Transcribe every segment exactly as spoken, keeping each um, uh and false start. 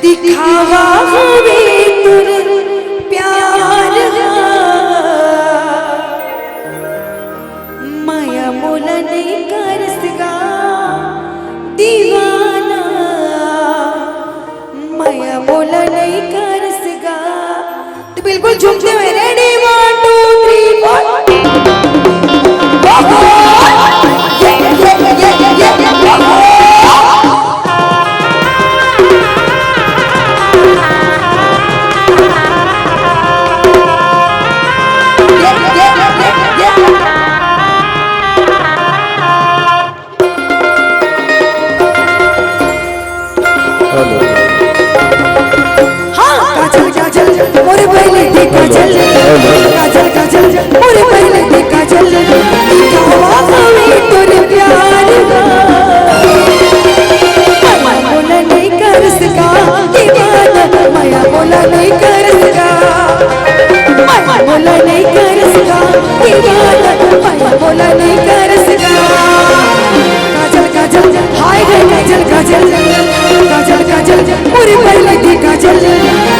दिखावा हवे तोर प्यार हा, मया मोला नइ करस गा दीवाना, मया मोला नइ करस गा। तो बिल्कुल झूमते हुए, ready, one, two, three, four। ओहो! ये, ये, ये, ये, ओहो! ये, ये, ये, ये, ये। हेलो। हाँ, काजल, काजल, मोर पहले दे काजल। हेलो। काजल, काजल, मोर पहले दे काजल। दिखावा हवे तोर प्यार हा। मया मोला नइ करस गा दीवाना, मया मोला नइ करस गा। मया मोला नइ करस गा दीवाना, मया मोला नइ करस गा। काजल, काजल, हाय रे काजल, काजल, काजल, काजल, मोर पहले दे काजल,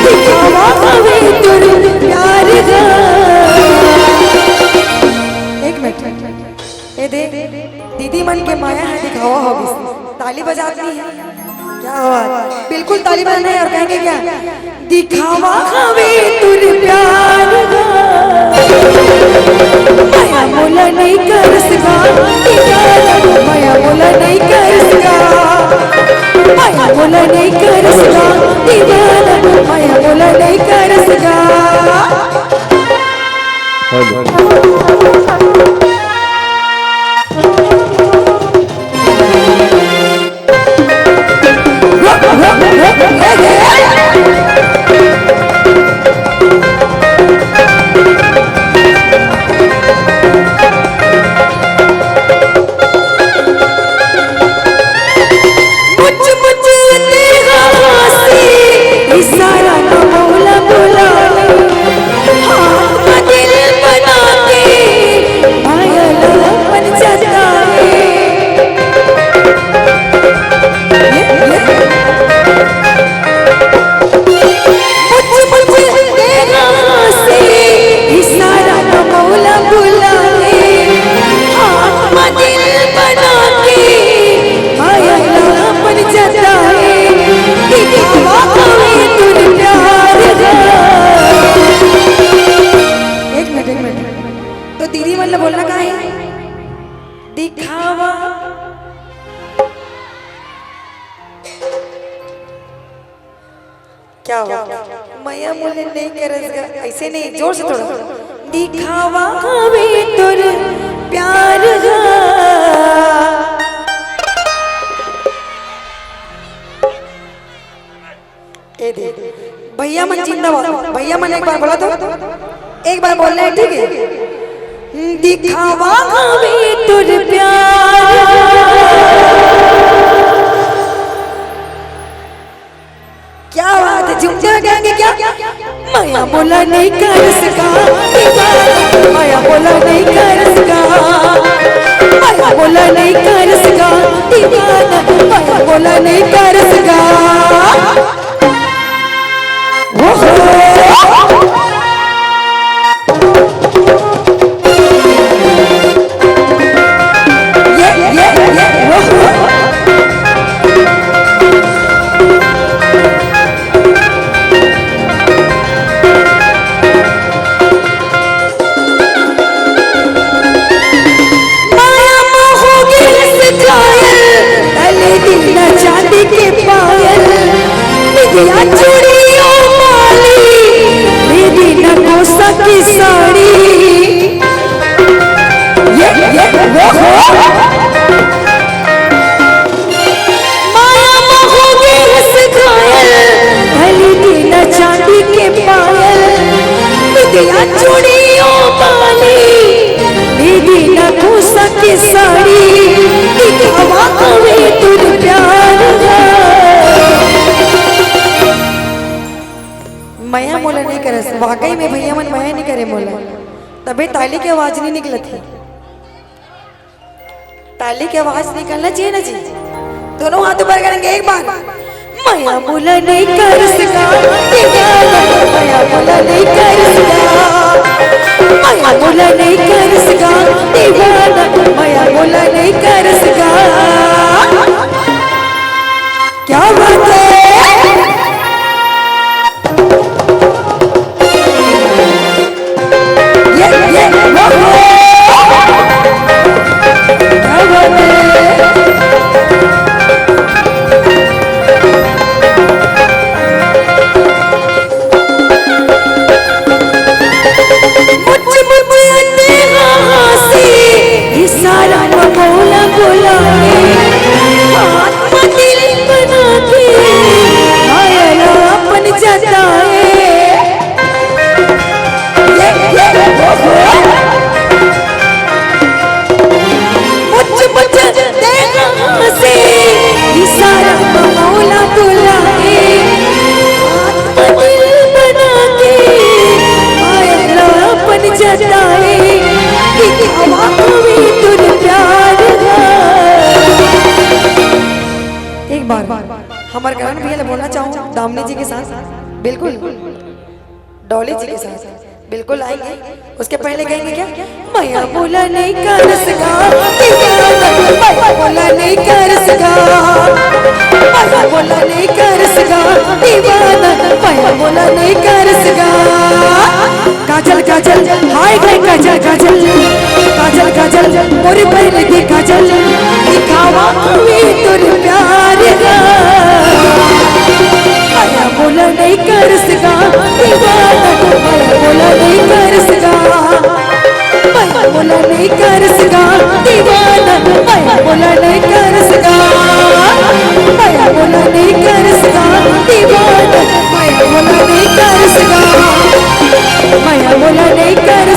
दिखावा हवे तोर प्यार हा। एक मिनट, ए दे, दीदी मन के मया हे, दिखावा हो गिस। ताली बजात नहीं है, क्या बात, बिल्कुल ताली बजाना है। और कहेंगे क्या? दिखावा हवे तोर प्यार हा। मया मोला नइ करस गा दीवाना, मया मोला नइ करस गा। मया मोला नइ करस गा दीवाना, मया मोला नइ करस गा। हेलो। मुच मुच तेरा हासी, इशारा न मोला बुलावे, हाथ में दिल बना के, पायल अपन जताए। ये, ये। मुझ, मुझ तेरा से इशारा न मोला बुलाए, हाथ में दिल बना के, पायल अपन जताए, दिखावा हवे तोर प्यार हा। एक मिनट, एक मिनट। तो दीदी मन ला बोलना का है? दिखावा। क्या हुआ? मया मोला नइ करस गा, ऐसे नहीं, जोर से थोड़ा। दिखावा हवे तोर प्यार हा। ए दे, भैया मन जिंदाबाद, भैया मन एक बार बोला तो, एक बार बोलना है, ठीक है? दिखावा हवे तोर प्यार। क्या बात है, झूमते हुए गाएंगे क्या? मया मोला नइ करस गा दीवाना, मया मोला नइ करस गा, मया मोला नइ करस गा दीवाना, मया मोला नइ करस गा। ओहो। ये, ये, ये, ओहो। मया मोह गिस घायल, तले दीना चांदी के पायल, निगिया चूड़ी ओ माली, दे दीना कोसा की साड़ी। ये, ये, वो हो। मया मोह गिस घायल, तले दीना चांदी के पायल, निगिया चूड़ी ओ माली, दे दीना कोसा की साड़ी, दिखावा हवे तोर प्यार हा। मया मोला नइ करस, वाकई में भैया मन मया नइ करे मोला, तभे ताली के आवाज नइ निकलत हे। ताली के आवाज निकलना चाहिए ना जी। दोनों हाथ ऊपर करेंगे एक बार। मया मोला नइ करस गा दीवाना, मया मोला नइ करस गा, मया मोला नइ करस गा दीवाना, मया मोला नइ करस गा। क्या बात है? ये, ये, वो, वो। क्या बात है? मुझ, मुझ अते हाँसी, इशारा म मोला बुलाए, हाथ म दिल बना के, माया ला अपन जताए। ये, ये, ओहो। मुझ, मुझ देखा से इशारा म मोला बुलाए, हाथ म दिल बना के, माया ला अपन जताए, दिखावा हवे तोर प्यार हा। एक बार हमारे करण भैया ने बोलना चाहूँ दामिनी जी के साथ, बिल्कुल। डॉली जी के साथ बिल्कुल आएंगे। उसके पहले कहेंगे क्या? मया मोला नइ करस गा दीवाना, मया मोला नइ करस गा, मया मोला नइ करस गा दीवाना, मया मोला नइ करस गा। काजल काजल, हाय गए काजल काजल, काजल काजल, मोर पर लगे काजल, दिखावा हवे तोर प्यार हा। मया मोला नइ करस गा दीवाना, मया मोला नइ करस गा, मया मोला नइ करस गा दीवाना, मया मोला नइ करस गा, मया मोला नइ करस गा दीवाना, मया मोला नइ करस गा, मया मोला नइ करस